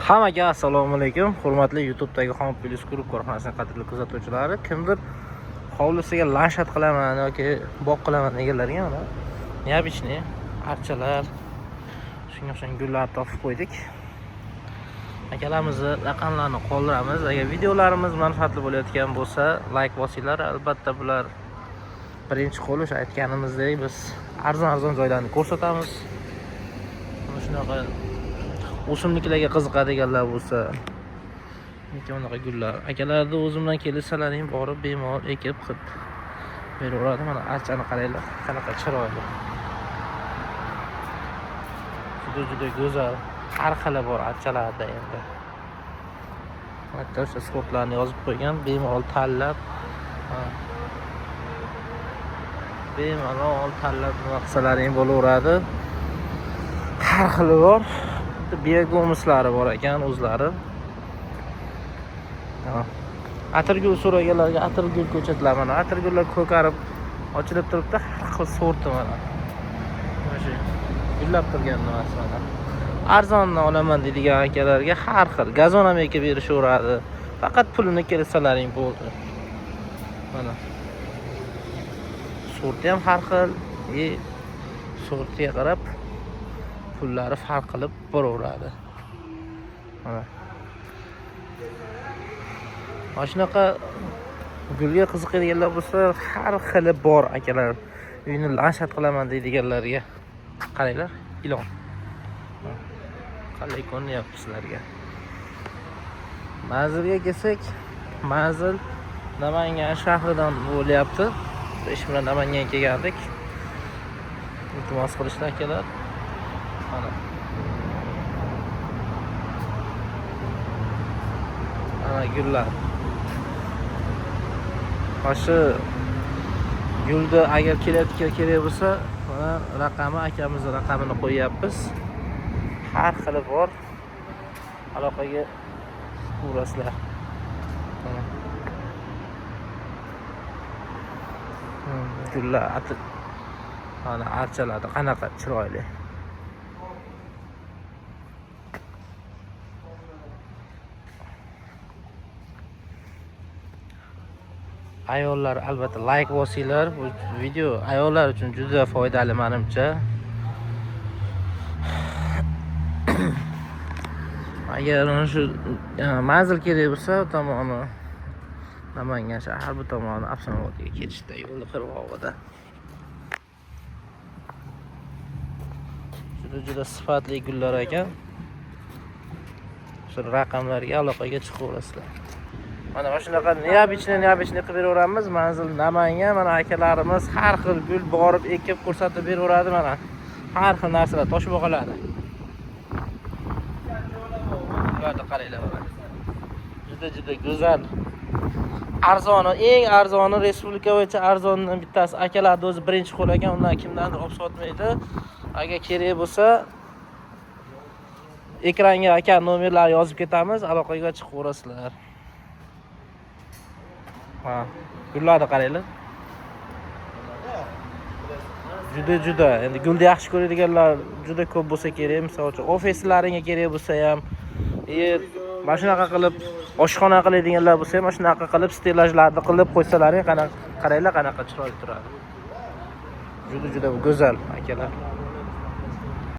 Hammaga assalomu alaykum. Hurmatli YouTube'dagi Home Plus Group korxonasining qadrli kuzatuvchilari, kimdir hovlisiga lanshaft qilaman yoki bog' qilaman deganlarga mana необычный archalar, shunga o'xshagan gullar topib qo'ydik. Akalarimizni raqamlarini qoldiramiz. Agar videolarimiz manfaatli bo'layotgan bo'lsa, like bosinglar. Albatta bular birinchi qo'l, o'sha aytganimizdek biz arzon-arzon joylarni ko'rsatamiz. Mana shunaqa o'simliklarga qiziqadiganlar bo'lsa, yoki bunaqa gullar. Akalarni o'zimdan kelsalaring borib bemalol ekib qilib beraveradi. Mana archani qaranglar, qanaqa chiroyli. Juda juda go'zal. Har xili bor archalarda endi. Hatto o'sha sortlarni yozib qo'ygan, bemalol tanlab, bemalol tanlab nima qilsalaring bo'laveradi. Har xili bor. Biogomuslari bor ekan o'zlari. Atirgul so'raganlarga atirgul ko'chatlar mana atirgullar ko'karib ochilib turibdi, har xil sorti mana. Mana shu gullab turgan nimasi mana. Arzonni olaman deydigan akalarga har xil gazon ham ekib berishaveradi. Faqat pulini kelsalaring bo'ldi. Mana. Sorti ham har xil, sortiga qarab pullari farq qilib boraveradi. Mana. Mana shunaqa gulga qiziqadiganlar bo'lsa, har xili bor akalar. Uyni lanshaft qilaman deydiganlarga qaranglar, ilon. Qalay ko'rinyapti sizlarga. Manzilga kelsak, manzil Namangan shahridan bo'lyapti. Ish bilan Namanganga kelgandik. Iltimos qilishdi akalar. Mana. Mana gullar. Mana shu gulni agar kelayotgan kerak bo'lsa, mana raqami, akamizni raqamini qo'yyapmiz. Har xili bor. Aloqaga chiqaverasizlar. Mana. Gullar mana archalarda qanaqa chiroyli. Ayollar albatta like bosinglar. Bu video ayollar uchun juda foydali menimcha. Agar mana shu manzil kerak bo'lsa, u tomoni Namangan shahar, bu tomoni Afsonaobodga ketishda, yo'lni qirg'og'ida. Juda juda sifatli gullar ekan. Shu raqamlarga aloqaga chiqaverasizlar. Mana shunaqa необычный qilib beraveramiz. Manzil Namangan. Mana akalarimiz har xil gul borib ekib ko'rsatib beraveradi mana. Har xil narsalar, toshbog'alari. Bularni qaranglar mana. Juda juda go'zal. Arzoni, eng arzoni respublika bo'yicha arzonidan bittasi akalarning o'zi birinchi qo'l ekan, undan kimdandir olib sotmaydi. Agar kerak bo'lsa, ekranga aka nomerlarni yozib ketamiz, aloqaga chiqaverasizlar. Ha, gullarni qaranglar. Juda juda, endi gulni yaxshi ko'radiganlar juda ko'p bo'lsa kerak, misol uchun ofislaringga kerak bo'lsa ham, mana shunaqa qilib oshxona qiladiganlar bo'lsa ham, mana shunaqa qilib stellajlarni qilib qo'ysalaring, qaranglar qanaqa chiroyli turadi. Juda juda go'zal akalar.